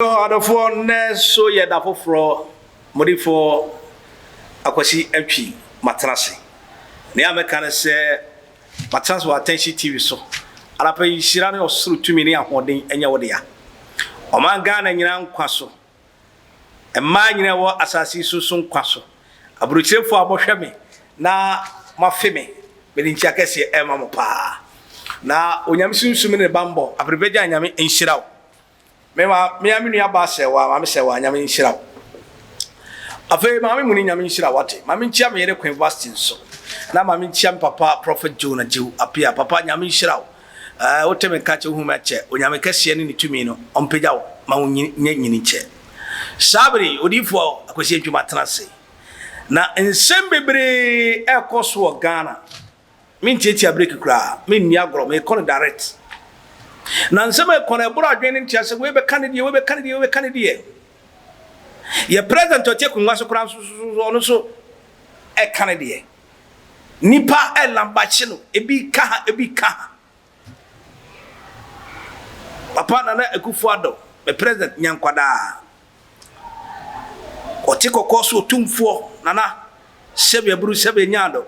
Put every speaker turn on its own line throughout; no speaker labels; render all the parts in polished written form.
Adɔfoɔ, nnɛ nso yɛ da foforɔ, modifoɔ Akwasi Antwi matena ase. Nea mɛka ne sɛ, matena ase wɔ Attention TV so. Anapa yi, nhyira ne ɔsoro tumi ne ahoɔden nyɛ wo dea. Ɔman Ghana nyinaa nkwa so. Mmaa nyinaa ɛwɔ asase yi so so nkwa so. Aburokyirefoɔ a mohwɛ me na moafe me, mede nkyia kɛseɛ ɛrema mo paa. Na Onyame sunsum ne ne bammɔ, Aperepɛgya Nyame nhyira wo. Me ma me me nua ba sɛwa, maame sɛwa, Nyame nhyira wo. Afei maame muni Nyame nhyira wate. Maame nkyia me yere Queen Vasti nso. Na maame nkyia me papa Prophet Jonah Jew Apia. Papa Nyame nhyira wo. Eh, wote me nka kyɛ wohu me akyɛ. Onyame kɛseɛ ne ne tumi no ɔmpagya wo ma wo nyini nyɛ nyini nkyɛ. Saa bere yi odiyifoɔ Akwasi Antwi matena ase. Na nsɛm bebree ɛrekɔ so wɔ Ghana. Mentiatia breki koraa, menni agorɔ, mekɔ no direct. Na nsɛm a ɛkɔ no ɛboro adwene ne ntease, wei bɛka ne deɛ, wei bɛka ne deɛ, wei bɛka ne deɛ. Yɛ president ɔte akonnwa so koraa nso so ɔno nso ɛka ne deɛ. Nipa ɛlambakye no, ebi ka ha, ebi ka ha. Papa Nana Akufo Addo, me president nyankwadaa. Ɔte kɔkɔɔ so otumfoɔ Nana sɛbi aburu sɛbi nyaado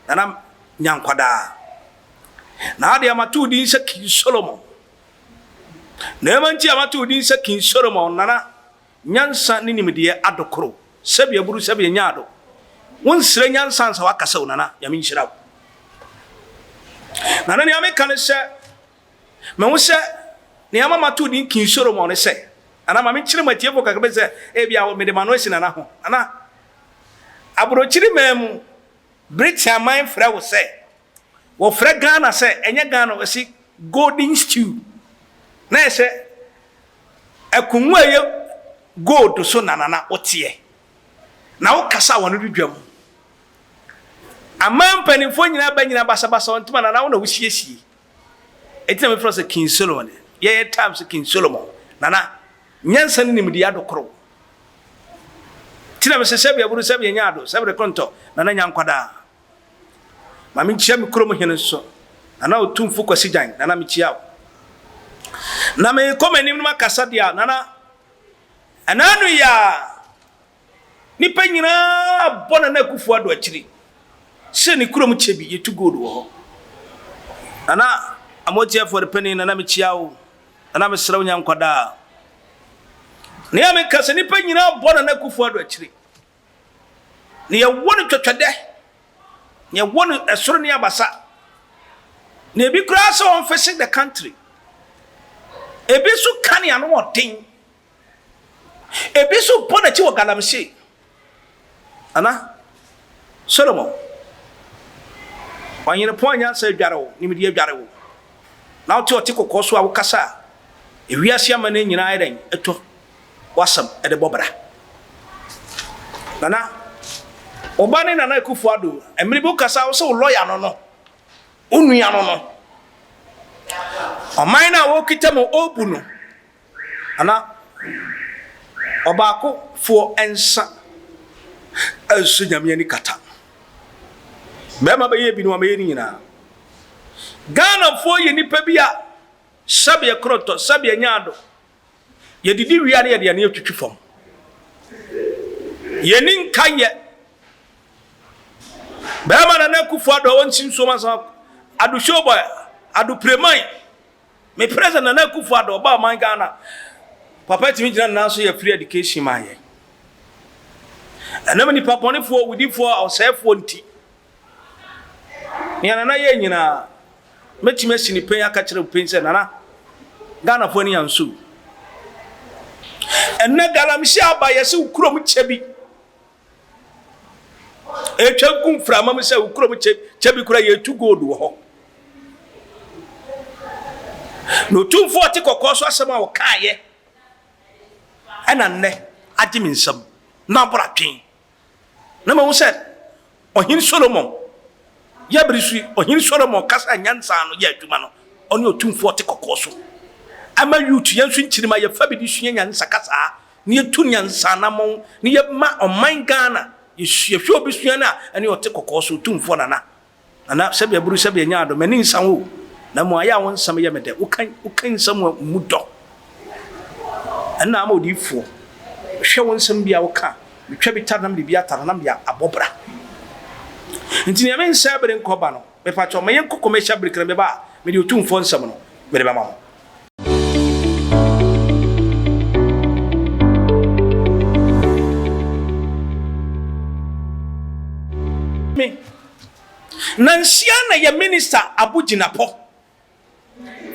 Nana nyankwadaa. Na adeɛ mato wo din sɛ King Solomon. Na ɛma nti a mato wo din sɛ King Solomon Nana Nyansa ne nimdeɛ adokoro sɛbi aburu sɛbi nyaado. Wonsrɛ nyansa ansa wakasa o Nana Nyame nhyira wo. Nana nea meka ne sɛ Mahu sɛ nea ama mato din King Solomon ne sɛ, anaa ma menkyerɛ mo atiefo kakra bi sɛ ebia mede m'ano asi Nana ho. Nana, aburokyiri man mu, Britain aman frɛ wo sɛ, wɔfrɛ Ghana sɛ, ɛnyɛ Ghana, wɔsi golden stew. Na ɛyɛ sɛ akongua a ɛyɛ gold so na Nana woteɛ. Na wokasa a wɔn de dwam. Aman mpanimfoɔ nyinaa ba nyinaa basabasa wɔn ntoma, Nana wo na wosiesie. Enti na mefrɛ sɛ King Solomon. Yɛyɛ time sɛ King Solomon. Nana, nyansa ne nimdeɛ adokoro. Nti na mesɛ sɛbi aburu sɛbi anya ado sɛbi rekontɔ nana nya nkwadaa. Ma menkyia me kurom hene nso. Nana Otumfo Kwasi Gyan, nana mekyia wo. Na mekɔ m'anim no makasa deɛ a, nana, ɛna ano yi a Nnipa nyinaa bɔ Nana Akufo Addo akyiri sɛ ne kurom kyɛ bi yɛtu gold wɔ hɔ. Nana Amoatia Afɔre panin Nana mekyia wo. Nana mesrɛ wo nya nkwadaa. Nea meka sɛ nnipa nyinaa bɔ Nana Akufo Addo akyiri. Na yɛwɔ no twɛtwɛdɛ. Na yɛwɔ no ɛsoro ne abasa. Na ebi koraa sɛ wɔn the country. Ebi nso ka ne ano ɔden. Ebi nso bɔ n'akyi wɔ galamsey. Ana Solomon, ɔnyenepɔn a nyansa adware wo, nimdeɛ adware wo, na wote ɔte kɔkɔɔ so a wokasa a, ewiase amanne nyinaa ayɛ dɛn atwa w'asɛm de bɔ bra. Nana, wo ba ne Nana Akufo Addo, mmere bi wokasa a wo sɛ wo lɔya no no, wo nua no no. Ɔman no a wɔkita mu ɔrebu no, Ana ɔbaakofoɔ nsa nso Nyame ani kata? Bɛɛma bɛyɛ bi no wamɛyɛ ne nyinaa. Ghanafoɔ yɛ nipa bi a sɛbeɛ korɔntɔ, sɛbeɛ nyaado. Yɛdidi wie a ne yɛde yɛn atwitwi fam. Yɛni nka yɛ. Bɛɛma Nana Akufo Addo a ɔnsi nsuom ansa Addo Showboy, Addo Preman. Me president Nana Akufo Addo ɔbaa ɔman Ghana papa tumi gyina ne nan so yɛ free education maa yɛn. Ɛnam nipa bɔnefoɔ, wudifoɔ, ɔsɛefoɔ nti. Nea Nana yɛ nyinaa, mɛtumi asi ne pɛn aka kyerɛ pɛn sɛ Nana, Ghanafoɔ ani anso. Ɛnnɛ galamsey aba yɛsɛ wo kurom kyɛ bi. Etwa gu mframa mu sɛ wo kurom kyɛ kyɛ bi kura yɛtu gold wɔ hɔ. Na otumfoɔ ɔte kɔkɔɔ so asɛm a ɔkaeɛ ɛna nnɛ agye me nsam na aboro atwen. Na mahu sɛ Ɔhene Solomon yɛ bere so yi, Ɔhene Solomon kasa nyansa no yɛ adwuma no, ɔne otumfoɔ ɔte kɔkɔɔ so. Ama youth yɛn nso nkyirimma yɛfa bi de sua nyansa kasaa na yɛtu nyansa anammɔn na yɛma ɔman Ghana yɛhwɛ obi sua no a ɛne ɔte kɔkɔɔ so otumfoɔ Nana Nana sɛbi aburu sɛbi anya ado m'ani nsa wo na mu ayɛ a wo nsɛm yɛ me dɛ woka woka nsɛm a mu dɔ. Ɛnna ama odiyifoɔ, hwɛ wo nsɛm bi a woka, metwa bi tare na mede bi atare na mede abɔ bra. Nti nea mensɛe bere nkɔ ba no, mepakyɛw ma yɛnkɔ commercial break na meba a, mede Otumfoɔ nsɛm no mede bɛma mo. Me, Nansia na yɛ minister Abu Jinapor.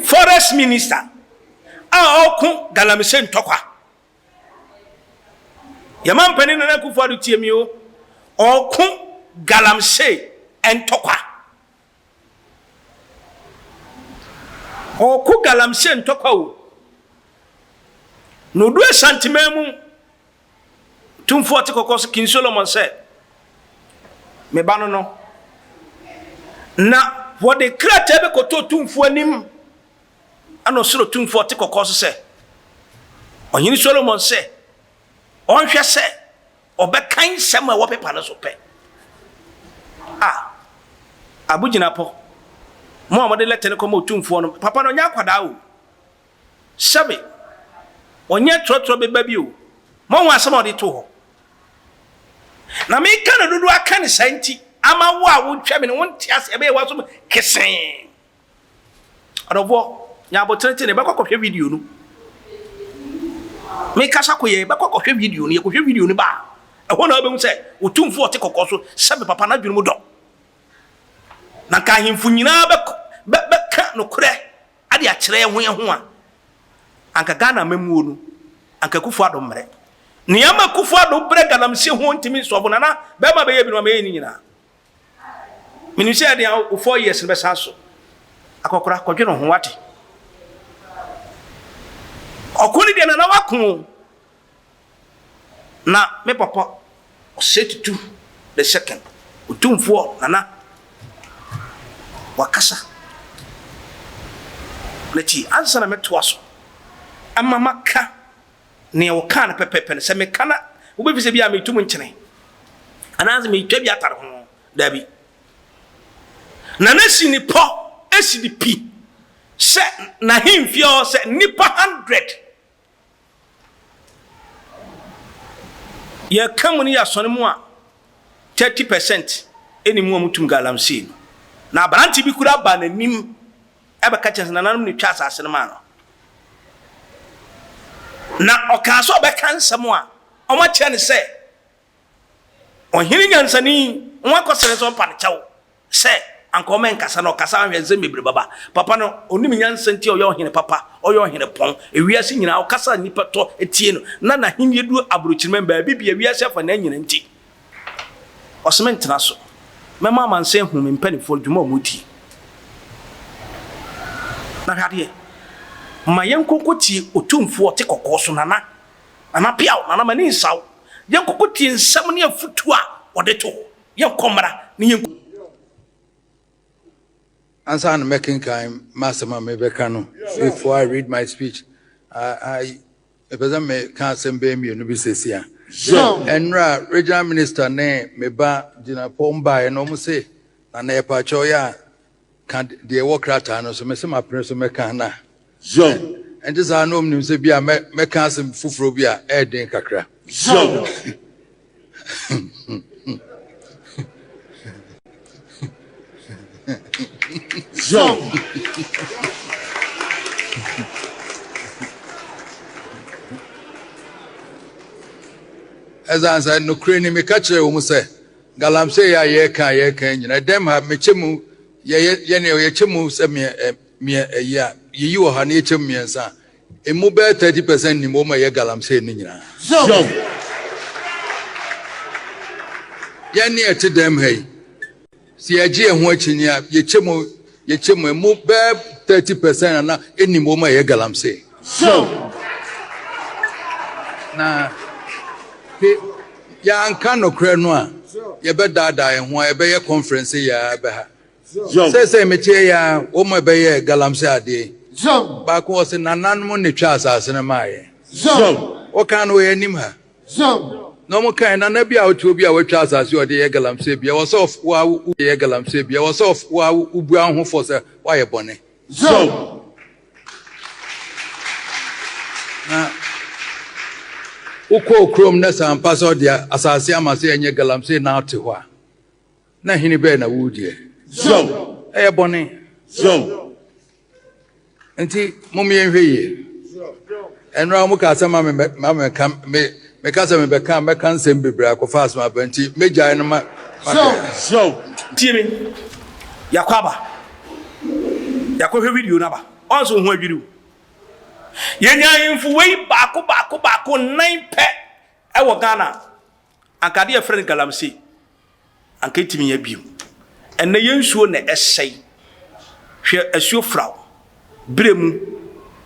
Forest minister a ɔko galamsey ntɔkwa. Yɛn mampanin Nana Akufo Addo tie mi o, ɔko galamsey ntɔkwa. Ɔko galamsey ntɔkwa o. Na odu Asanteman mu Tumfoɔ te kɔkɔ so King Solomon sɛ, Me ba no no. Na wɔde krataa bi kɔtoo Tumfoɔ anim, ɛna ɔsoro Tumfoɔ te kɔkɔ so sɛ, Ɔhene Solomon sɛ, ɔnhwɛ sɛ ɔbɛkan nsɛm a ɛwɔ pepa no so pɛ. A, Abu Gyinapɔ, mo a mode lɛtɛ no kɔma Otumfoɔ no, papa no ɔnyɛ akwadaa o. Sɛbe, ɔnyɛ trɔtrɔ beba bi o, moahu asɛm a ɔde too hɔ. Na meka no dodoɔ aka no saa nti, ama wo a wotwa me no wonte ase, ɛbɛyɛ w'asom kesee. Ɔdɔfoɔ, nya aboterɛ te no, yɛbɛkɔ akɔhwɛ video no. Mekasa kɔ yɛ, yɛbɛkɔ akɔhwɛ video no, yɛkɔhwɛ video no ba a, ɛhɔ na wobɛhu sɛ Otumfoɔ ɔte kɔkɔɔ so, sɛbe papa n'adwene mu dɔ. Na nka ahemfo nyinaa bɛka nokorɛ de akyerɛ yɛn ho yɛn ho a, anka Ghana amammuo no, anka Akufo Addo mmerɛ. Nea ama Akufo Addo brɛ galamsey ho ntumi nsɔbo nana bɛrima bɛyɛ binom amɛyɛ ne nyinaa. Menim sɛ ɛdeɛ wo 4 years no bɛsan so. Akɔkora kɔdwene ho wate. Ɔko no deɛ nana wako o. Na me papa Osei Tutu the second, Otumfoɔ Nana, wakasa. Na ti ansa na mɛtoa so ama maka nea ɔkaa no pɛpɛɛpɛ no, sɛ meka na wobɛfi sɛ bi a metu mu nkyene anaasɛ metwa bi atare ho. Daabi. Nana si ne pɔ si ne pi sɛ n'ahemfie hɔ sɛ nnipa 100 Yɛka mu no yɛ asɔre mu a 30 percent ɛni mu a wɔtum galamsey no. Na aberante bi kura baa n'anim ɛbɛka kyerɛ sɛ nananom na etwa asase no maa no. Na ɔkaa sɛ ɔbɛka nsɛm a wɔakyerɛ no sɛ Ɔhene nyansani ho akɔsrɛ sɛ ɔmpa no kyɛw sɛ anka ɔma ɛnkasa na ɔkasa ahwɛ nsɛm bebree bɛba. Papa no, onim nyansa nti ɔyɛ ɔhene papa, ɔyɛ ɔhene pɔn. Ewiase nyinaa ɔkasa a nnipa tɔ tie no, na n'ahenni du aburokyiriman baabi bia wiase afanaa nyinaa nti. Ɔse mentena so, mɛma amansan ahu me mpanimfoɔ dwuma a wɔdie. Na hwɛ adeɛ, ma yɛnkɔ nkɔtie Otumfoɔ ɔte kɔkɔɔ so, Nana. Nana Piaw, Nana m'ani nsa wo. Yɛnkɔkɔ tie nsɛm ne afutuo a wɔde to hɔ. Yɛnkɔ mmra ne yɛnkɔ.
Ansa na mɛkenkan m'asɛm a mebɛka no, before I read my speech, I, I, mepɛ sɛ meka asɛm bɛyɛ mmienu bi sɛsi a. Ɛnora regional minister ne me ba gyinapɔ mbaeɛ na wɔn se, Nana yɛpakyɛw yɛ a ka deɛ ɛwɔ krataa no so. Mese mapene so mɛka na.
Zion.
Ɛnte saa na ɔmnim sɛ bi a mɛka asɛm foforɔ bi a ɛyɛ den kakra.
Zion. Zion.
Ɛsan sɛ nokorɛ ni meka kyerɛ wɔn sɛ galamsey a yɛreka a yɛreka nyina ɛdɛm ha mekyɛ mu yɛyɛ yɛne yɛkyɛ mu sɛ meɛ Meɛ ɛyi a yɛyi wɔ ha no yɛkyɛ mu mmiɛnsa a, emu bɛyɛ 30% nim wɔn a ɛyɛ galamsey no nyinaa.
Zion.
Yɛn ne ɛte dɛm ha yi, sɛ yɛgye yɛn ho akyinnye a, yɛkyɛ mu yɛkyɛ mu emu bɛyɛ 30% ana ɛnim wɔn a ɛyɛ galamsey.
Zion.
Na ke yɛanka nokorɛ no a, yɛbɛdaadaa yɛn ho a yɛbɛyɛ conference yɛ a bɛha. Seesei meteɛ yi ara, wɔn a ɛbɛyɛɛ galamsey adeɛ yi, baako ɔse nananom na etwa asase no maa yɛn. Wɔkaa no wɔ yɛn anim ha. Na wɔn kae nana bi a ɔte hɔ bi a watwa asase a ɔde yɛ galamsey bi, ɛwɔ sɛ yɛ galamsey bi, ɛwɔ sɛ wobua wo ho fɔ sɛ woayɛ bɔne. Na Wokɔɔ kurom na sɛ ampa sɛ ɔde asase ama sɛ ɛnyɛ galamsey na ate hɔ a, na hene bɛɛ na worediɛ? Ɛyɛ bɔne. Nti mom yɛnhwɛ yie. Ɛnora wɔn kaa sɛ ma me ma me ka me meka sɛ mebɛka mɛka nsɛm bebree akɔfa asɛm aba nti mɛgyae no ma
ma. Tie me, yɛakɔ aba, yɛakɔhwɛ video no aba, ɔn sɛ wo ho adwiri wo. Yɛnya ahemfo wei baako baako baako nnan pɛ ɛwɔ Ghana a, anka adeɛ yɛfrɛ no galamsey anka ɛtumi nyɛ bio. Ɛnnɛ yɛn nsuo na ɛsɛe. Hwɛ asuo fraw, berɛ mu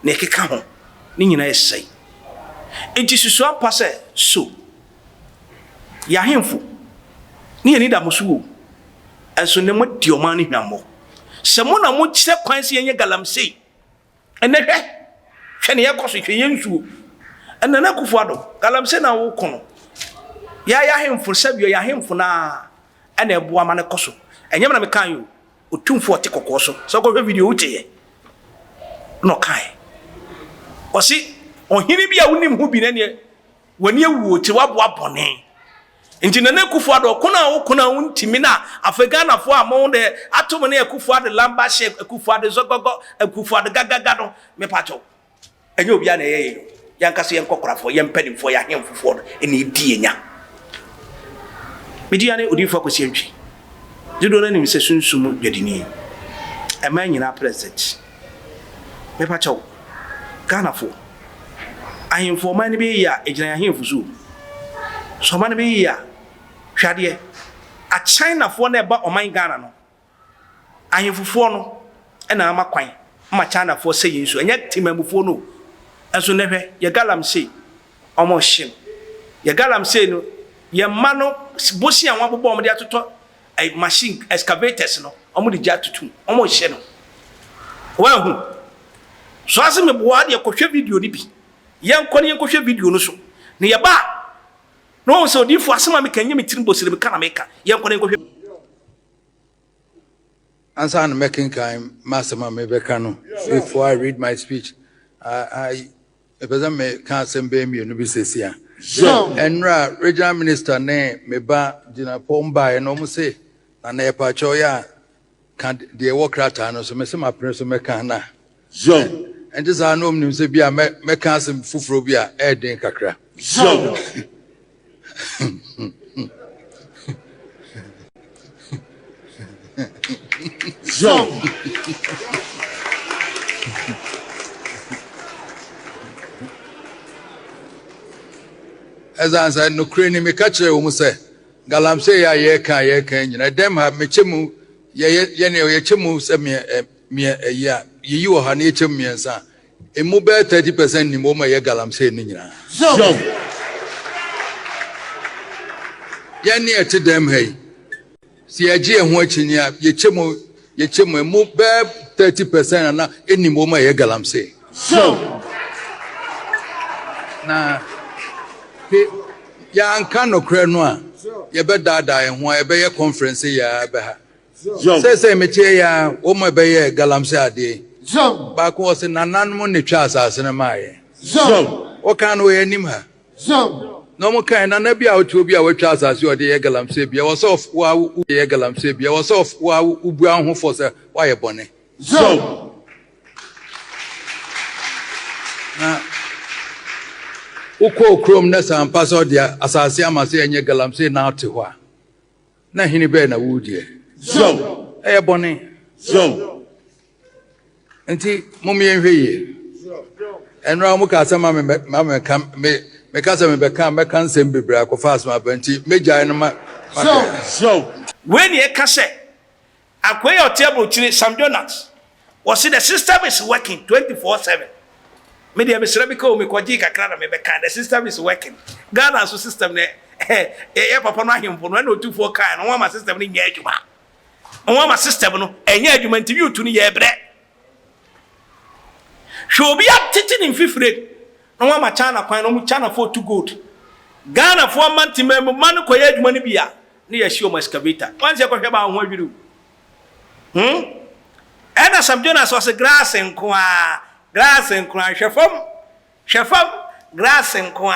na ɛkeka ho, ne nyinaa ɛsɛe. Nti susu ampa sɛ so yɛn ahemfo ne yɛn ani da mo so o, ɛnso nnɛ moadi ɔman no hwammɔ. Sɛ mo na mokyerɛ kwan sɛ yɛnyɛ galamsey Ɛnɛ hwɛ, hwɛ nea ɛkɔ so, hwɛ yɛn nsuo. Nana Akufo Addo, galamsey na woko no. Yɛa yɛ ahemfo, sɛbi yɛ ahemfo no ara ɛna ɛboa ma no kɔ so. Ɛnyɛ me na mekae o, Otumfoɔ ɔte kɔkɔɔ so. Sɛ wokɔhwɛ video woteeɛ na ɔkae. Ɔse ɔhene bi a wonim ho bi na ɛneɛ W'ani awu o, kyerɛ w'aboa bɔne. Nti Nana Akufo Addo ɔko no a woko no a wontimi no a afei Ghanafoɔ a mo de ato mo ne Akufo Addo lamba hyɛ Akufo Addo zɔgɔgɔ Akufo Addo gagaga no mepakyɛw ɛnyɛ obiara na ɛyɛ yɛn o yɛankasa yɛn nkɔkorafoɔ yɛn mpanimfoɔ yɛn ahemfofoɔ no ɛna ɛdi yɛn nya. Me din ane Odiyifoɔ Akwasi Antwi. Dodoɔ no anim sɛ sunsum dwadini. Ɛman nyinaa president. Mepakyɛw, Ghanafoɔ, ahemfo ɔman no bɛyɛ yie a, ɛgyina yɛn ahemfo so o. Sɛ ɔman no bɛyɛ yie a, hwɛ adeɛ, Achinafoɔ no a ɛba ɔman Ghana no, ahemfofoɔ no na ama kwan ma Chinafoɔ sɛ yɛn nsuo, ɛnyɛ temanmufoɔ no o. Nso nnɛ hwɛ, yɛ galamsey, wɔrehye no. Yɛ galamsey no, yɛn mma no, bosea a wɔabobɔ wɔn de atotɔ Ɛy machine excavators no ɔmo de gya tutu mu ɔmo hyɛ no wahu so ase me boa deɛ kɔhwɛ video no bi yɛnkɔ ne yɛnkɔhwɛ video no so na yɛba a na wɔn sɛ odiifo asɛm a meka nyɛ me tirim bosire meka na meka yɛnkɔ ne yɛnkɔhwɛ.
Ansa na mɛkenkan m'asɛm a mebɛka no, before I read my speech, I, I Mepɛ sɛ meka asɛm bɛyɛ mmienu bi seesei a. Ɛnnora regional minister ne me ba gyinapɔ baeɛ no, wɔn se, Nana yɛpakyɛw yɛ a ka deɛ ɛwɔ krataa no so. Mese mapene so mɛka na. Ɛnte saa na wɔn nim sɛ bi a mɛka asɛm foforɔ bi a ɛyɛ den kakra. Ɛsan sɛ nokorɛ ni meka kyerɛ wɔn sɛ galamsey a yɛreka a yɛreka nyina ɛdɛm ha mekyɛ mu yɛyɛ yɛne yɛkyɛ mu sɛ meɛ meɛ ɛyi a yɛyi wɔ ha na yɛkyɛ mu mmiɛnsa a Emu bɛyɛ 30% nim wɔn a ɛyɛ galamsey no nyinaa. Yɛn ne ɛte dɛm ha yi, sɛ yɛgye yɛn ho akyinnye a, yɛkyɛ mu yɛkyɛ mu emu bɛyɛ 30% ana ɛnim wɔn a ɛyɛ galamsey. Na yɛanka nokorɛ no a, yɛbɛdaadaa yɛn ho a yɛbɛyɛ conference yɛ a bɛha. Seesei meteɛ yi ara, wɔn a ɛbɛyɛɛ galamsey adeɛ yi, baako ɔse nananom na ɛtwaa asase no maa yɛn. Wɔkaa no wɔ yɛn anim ha. Na wɔn kae, nana bi a ɔte hɔ bi a watwa asase a ɔde yɛ galamsey bi, ɛwɔ sɛ wa yɛ galamsey bi, ɛwɔ sɛ wa wobua wo ho fɔ sɛ woayɛ bɔne. Na wokɔɔ kurom na sɛ ampa sɛ ɔde asase ama sɛ ɛnyɛ galamsey na ɔte hɔ a, Na hene bɛɛ na worediɛ? Ɛyɛ bɔne. Nti mom yɛnhwɛ yie. Ɛnora wɔn kaa sɛ ma me ma me ka me meka sɛ mebɛka mɛka nsɛm bebree akɔfa asɛm aba nti mɛgyae no ma.
Wei na ɛka sɛ Akoa yi a ɔte abrokyire, Sam Jonas, ɔse the system is working 24/7. Me deɛ mesrɛ me ka o, mekɔgyee kakra na mebɛka, the system is working. Ghana nso system no yɛ papa no ahemfo no ɛna otufoɔ kae no, wɔn ama system no nyɛ adwuma. Wɔn ama system no ɛnyɛ adwuma nti youth no yɛbrɛ. Hwɛ obi atete ne mfifire na wɔn ama China kwan na wɔn Chinafoɔ tu gold. Ghanafoɔ amantemam mma no kɔyɛ adwuma no bi a, ne yɛahye wɔn excavator. Wɔn sɛ kɔhwɛ baa ho adwiriw. Hmm? Ɛna Sam Jonas ɔse grass nko a, grass nko a, hwɛ fam, hwɛ fam, grass nko a.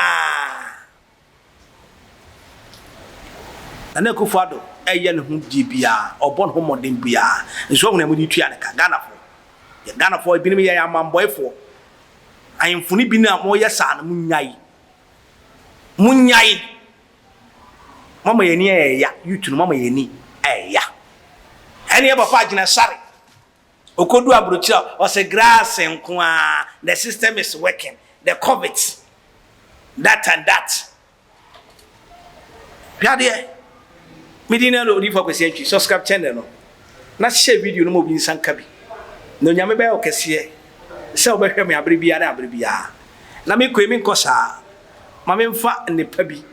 Nana Akufo Addo ɛyɛ ne ho die biara, ɔbɔ ne ho mmɔden biara. Nso ɔhunu ɛmo de tua ne ka. Ghanafoɔ, yɛ Ghanafoɔ ebinom yɛ amammɔefoɔ. Ahemfo no bi no a moyɛ saa no, monyae. Monyae. Moama yɛn ani ayɛ ya. Youth no, moama yɛn ani ayɛ ya. Ɛne yɛ papa agyina sare. Okodu abrokyire a ɔse grass nko ara, the system is working, the covid, that and that. Hwɛ adeɛ. Me din ne Odiyifo Akwasi Antwi. Subscribe channel no na share video no ma obi nsa nka bi. Na Onyame bɛyɛ wo kɛseɛ sɛ wobɛhwɛ me abere biara ne abere biara. Na mekɔ yi menkɔ saa. Ma memfa nnepa bi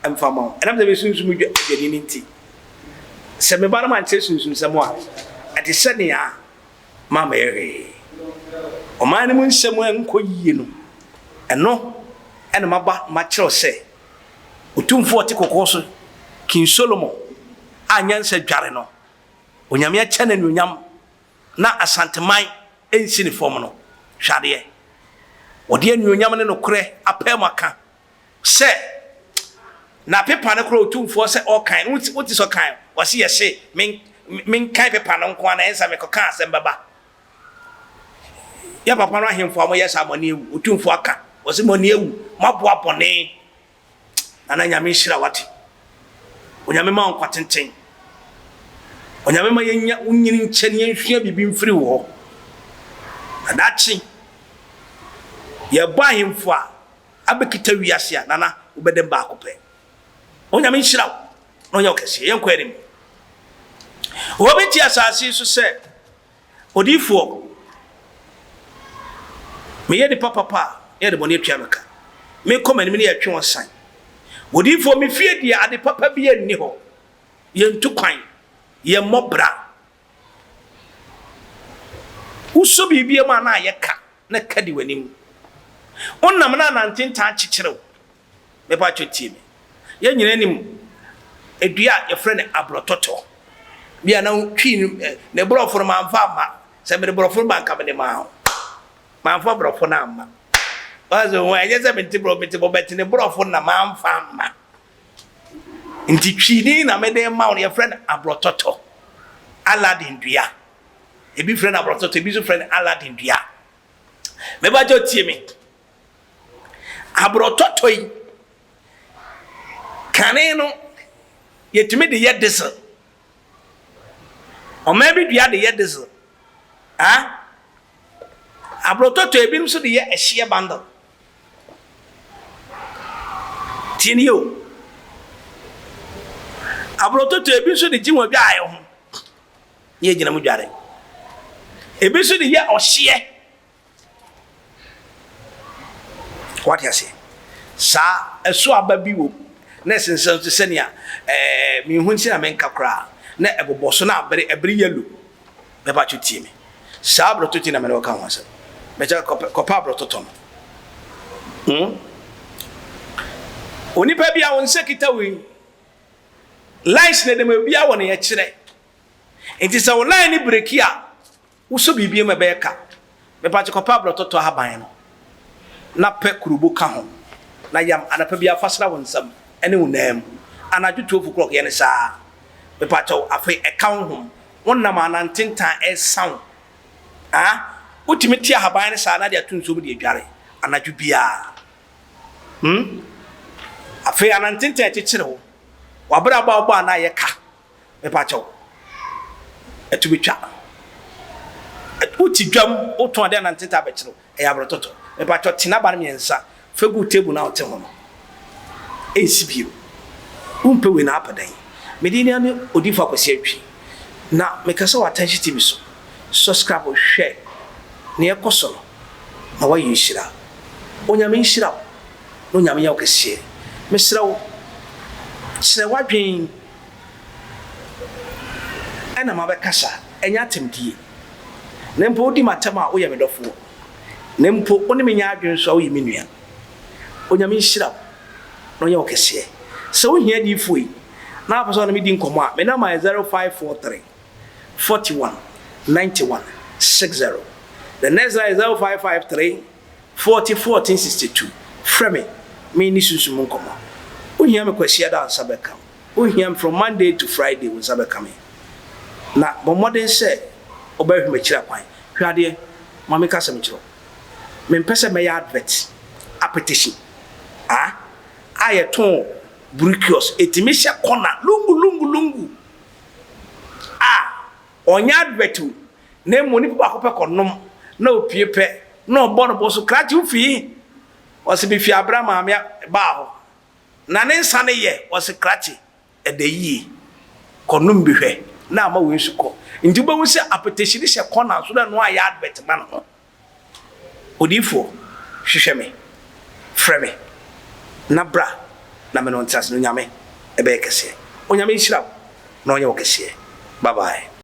mfa ma wo. Ɛnam sɛ me sunsum dwa dwadini nti, sɛ meba na mankyerɛ sunsumsɛm a, ɛte sɛ nea mammɛyɛ hwee. Ɔman no mu nsɛm nkɔ yiye no, ɛno na maba makyerɛw sɛ, Otumfoɔ a ɔte kɔkɔɔ so, King Solomon a nyansa dware no, Onyame akyɛ no anuonyam na Asanteman nsi ne fam no, hwɛ adeɛ. Wɔde anuonyam ne nokorɛ apae mu aka Sɛ, na pepa no koraa otumfoɔ sɛ ɔkan no, wote sɛ ɔkan, ɔse yɛse men, menkan pepa no nko ara na ɛnsa mekɔka asɛm bɛba. Yɛ papa no ahemfo a moyɛ saa mo ani awu, otumfoɔ aka, ɔse mo ani awu, moaboa bɔne. Nana Nyame nhyira wate. Onyame ma wo nkwa tenten. Onyame ma yɛnya wo nyini nkyɛ ne yɛnsua biribi mfiri wo hɔ. Na daakye, yɛbɔ ahemfo a, abɛkita wiase a, Nana, wobɛdam baako pɛ. Onyame nhyira wo na ɔnyɛ wo kɛseɛ. Yɛnkɔ anim. Obi te asase yi so sɛ odiyifoɔ. Meyɛ nipa papa a, na yɛde bɔne atua me ka. Mekɔ m'anim na yɛtwe wɔn san. Odiyifoɔ, me fie deɛ ade papa bi nni hɔ. Yɛntu kwan, yɛmmɔ bra. Wosɔ biribi mu a na ayɛ ka. na ka di w'anim. Wonam na anantentan kyekyere wo. Mepakyɛw tie me. Yɛn nyinaa nim dua a yɛfrɛ no aborɔtɔtɔ. Bi a na twi no ne borɔfo no mamfa amma. Sɛ mede borɔfo no ba nka mede maa wo. Mamfa borɔfo no amma. Wɔn ho ɛnyɛ sɛ mente borɔfo mente borɔfo bɛte ne borɔfo na mamfa amma. Nti twi din na mede ma wo no yɛfrɛ no aborɔtɔtɔ. Aladdin dua. Ebi frɛ no aborɔtɔtɔ, ebi nso frɛ no Aladdin dua. Mebakyɛ tie me. Aborɔtɔtɔ yi, kane no, yɛtumi de yɛ diesel. Ɔman bi dua de yɛ diesel. Ah? Aborɔtɔtɔ ebinom nso de yɛ ɛhyeɛ bundle. Tie nie o. Aborɔtɔtɔ ebi nso de gye wɔn adwaeɛ ho. na yɛgyina mu dware. Ebi nso de yɛ ɔhyeɛ. Wate aseɛ? Saa ɛso aba bi wɔ na ɛsensɛn so sɛnea ɛɛ mehu nti na menka koraa na ɛbobɔ so na abere ɛbere yellow. Mɛpa atwo tie me. Saa aborɔtɔ ti na mene wɔka ho asɛm. Mɛkyɛ kɔpɛ kɔpɛ aborɔtɔtɔ no. Hmm? Onipa bi a wo nsa kita wo yi Lines na ɛdɛm obiara wɔ nea ɛkyerɛ. Nti sɛ wo line no breki a, wosɔ biribi mu ɛbɛyɛ ka. Mepatse kɔpɛ abrɔtɔtɔ ahaban no na pɛ kurobo ka ho na yam anapa biara fa sra wo nsam ne wo nan mu. Anadwo 12 o'clock yɛ no saa. Mepakyɛw afei ɛka wo hom. Wonam a na ntentan ɛresa wo. Ah, wotumi te ahaban no saa na de ato nsuo mu de adware anadwo biara. Hmm? Afei anantenten kyekyere wo. W'abrabɔ a wobɔ a na ayɛ ka. Mepa kyɛw. Ɛto betwa. Wote dwam, wotɔn ade anantenten abɛkyere wo. Ɛyɛ abrɔtɔtɔ. Mepa kyɛw, te n'aba no mmiɛnsa fa gu table no a wote ho no. Ɛnsi bio. Wompɛ wei na apɛ dɛn? Me din ne Odiyifo Akwasi Antwi. Na mekasa wɔ Attention TV so. Subscribe hwɛ nea ɛkɔ so no. Na woayɛ nhyira. Onyame nhyira wo na Onyame nyɛ wo kɛseɛ. Mesrɛ wo kyerɛ w'adwen ɛna mabɛkasa ɛnyɛ atɛmdie. Na mpo wodi m'atɛm a woyɛ me dɔfoɔ. Na mpo wo ne me nyɛ adwen nso a woyɛ me nua. Onyame nhyira wo na ɔnyɛ wo kɛseɛ. Sɛ wohia adiyifoɔ yi na wopɛ sɛ wo ne me di nkɔmmɔ a me number yɛ 0543 41 91 60. The next line is 0553 40 14 62. Frɛ me, me ne sunsum mu nkɔmmɔ. Wohia me Kwasiada ansa bɛka wo. Wohia me from Monday to Friday wo nsa bɛka me. Na bɔ mmɔden sɛ wobɛhwɛ m'akyiri akwan. Hwɛ adeɛ, ma menka asɛm nkyerɛ wo. Mempɛ sɛ mɛyɛ advert, apetition, a, a yɛtɔn brikiosk, ɛtumi hyɛ kɔna lungu lungu lungu a, ɔnyɛ advert o, na mmom nipa baako pɛ kɔnom na opue pɛ na ɔbɔ no bo so, krakye wofi he? Ɔse mefi Abra maame baa hɔ. Na ne nsa no yɛ, ɔse krakye, ɛdɛ yie, kɔ nom bi hwɛ na ama wei nso kɔ. Nti wobɛhu sɛ apetahyi no hyɛ corner nso na ɛno ayɛ advert ma ne ho. Odiyifoɔ, hwehwɛ me, frɛ me, na bra na me ne wo ntena ase na Onyame bɛyɛ kɛseɛ. Onyame nhyira wo na ɔnyɛ wo kɛseɛ. Bye bye.